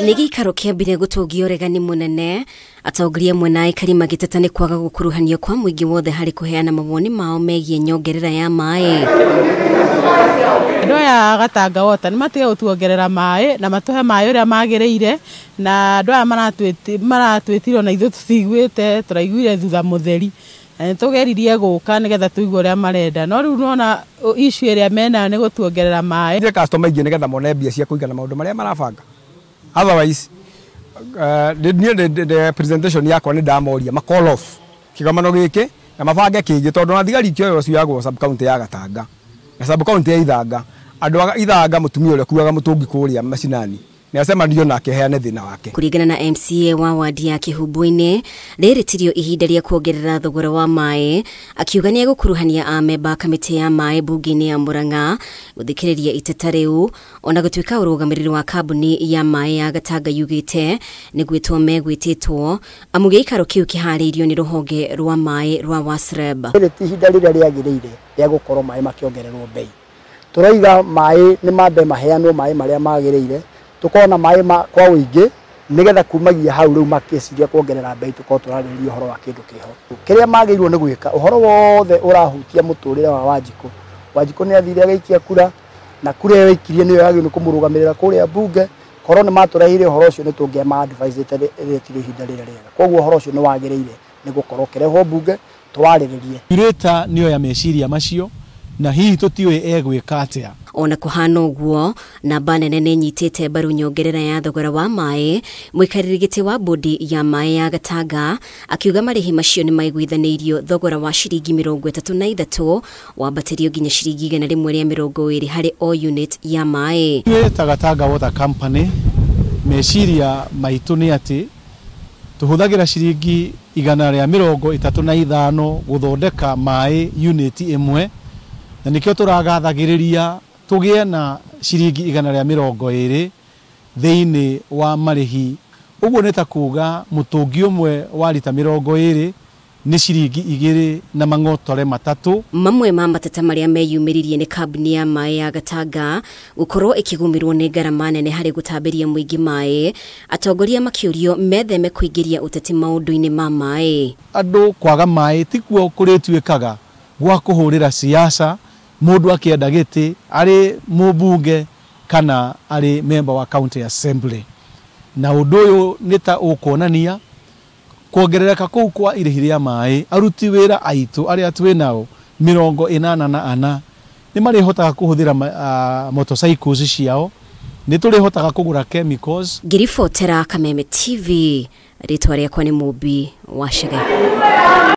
Nĩ gĩikaro kĩambire gũtũngio ũregani mũnene atongoria amwe na aikari magĩteta nĩ kwaga gũkuruhanio kwa mũingĩ wothe harĩ kũheana mawoni mao megiĩ nyongerera ya maĩ. Andũ aya a Gatanga Water nĩ matige gũtuongerera maĩ na matũhe maĩ ũrĩa magĩrĩire, na andũ aya maratwĩtire ona ithuĩ tũtiguĩte, tũraiguire thutha mũtheri. Na nĩ tũgeririe gũka nĩgetha tũigue ũrĩa marenda, no rĩu nĩwona issue ĩrĩa menayo nĩ gũtuongerera maĩ. Nĩ customer aingĩ nĩgetha mone mbia cia kũigana maũndũ marĩa marabanga. Otherwise, niĩ presentation yakwa nĩ ndamoria ma call off kĩgomano gĩkĩ na mabange kĩngĩ, tondũ na thigari ikĩoywo cioyagwo sub county ya Gatanga na sub county ya Ithanga. Andũ a Ithanga mũtumia ũrĩa ũkuaga mũtũngi kũrĩa macinani nĩ acemanio nake heane thĩna wake. Kũringana na MCA wa wadi ya Kĩhumbu-inĩ, rĩrĩ tirio ihinda rĩa kuongerera thogora wa maĩ, akiuga nĩ egũkuruhania amemba a kamĩtĩ ya maĩ mbunge-inĩ ya Murang'a gũthikĩrĩria iteta rĩu, ona gũtuĩka ũrũgamĩrĩri wa kambuni ya maĩ ya Gatanga yugĩte nĩ gwĩtwo megwĩtĩtwo, amu gĩikaro kĩu kĩharĩirio nĩ rũhonge rwa maĩ rwa WASREB. Rĩrĩ ti ihinda rĩrĩa rĩagĩrĩire rĩa gũkorwo maĩ makĩongererwo bei. Tũroiga maĩ nĩ mambe maheanwo maĩ marĩa magĩrĩire, tukorwo na maĩ kwa ũingĩ nĩgetha kumagia hau rĩu makĩciria kuongerera bei tukorwo tũrarĩrĩria ũhoro wa kĩndũ kĩho. Kĩrĩa magĩrĩirwo nĩ gwĩka, ũhoro wothe ũrahutia mũtũrĩre wa Wanjikũ. Wanjikũ nĩ athire agĩikia kura, na kura ĩyo aikirie nĩyo yagĩrĩirwo nĩ kũmũrũgamĩrĩra kũrĩa mbunge. Korwo nĩ matũreheire ũhoro ũcio nĩ tũngĩama advise rĩrĩ tirĩ ihinda rĩrĩa rĩega. Koguo ũhoro ũcio nĩ wagĩrĩire nĩ gũkorwo ũkĩrehwo mbunge twarĩrĩrie. Curator nĩyo ya meciria macio na hihi tũtiũĩ egwĩka atĩa. Ona kũhana ũguo, namba nene nĩ ĩnyitĩte mbaru nyongerera ya thogora wa maĩ. Mũikarĩri gĩtĩ wa bodi ya maĩ ya Gatanga akiuga marĩhi macio nĩ maiguithanĩirio thogora wa ciringi 33 wambatĩrio nginya ciringi 120 harĩ o unit ya maĩ. Ithuĩ ta Gatanga Water Company meciria maitũ nĩ atĩ tũhũthagĩra ciringi 135 gũthondeka maĩ unit ĩmwe, na nĩkĩo tũragathagĩrĩria tũgĩe na ciringi 120 thĩinĩ wa marĩhi. Ũguo nĩ ta kuga mũtũngi ũmwe wa rita 20 nĩ ciringi 2 na mang'otore 3. Mamwe ma mateta marĩa meyumĩririe nĩ kambuni ya maĩ ya Gatanga gũkorwo ĩkĩgũmĩrwo nĩ ngarama nene harĩ gũtambĩria mũingĩ maĩ, atongoria makĩũrio metheme kũingĩria ũteti maũndũ-inĩ ma maĩ. Andũ kwaga maĩ tikuo kũrĩtuĩkaga gwa kũhũrĩra siasa, mũndũ akĩenda gĩtĩ arĩ mũmbunge kana arĩ member wa county assembly. Na ũndũ ũyũ nĩ ta ũkuonania kuongerereka kũu kwa irĩhi rĩa maĩ, aruti wĩra aitũ arĩa twĩ nao 84 nĩ marĩhotaga kũhũthĩra motorcycles ciao, nĩ tũrĩhotaga kũgũra chemicals. Ngĩribotera Kameme TV, rĩtwa rĩakwa nĩ Mũmbi wa Chege.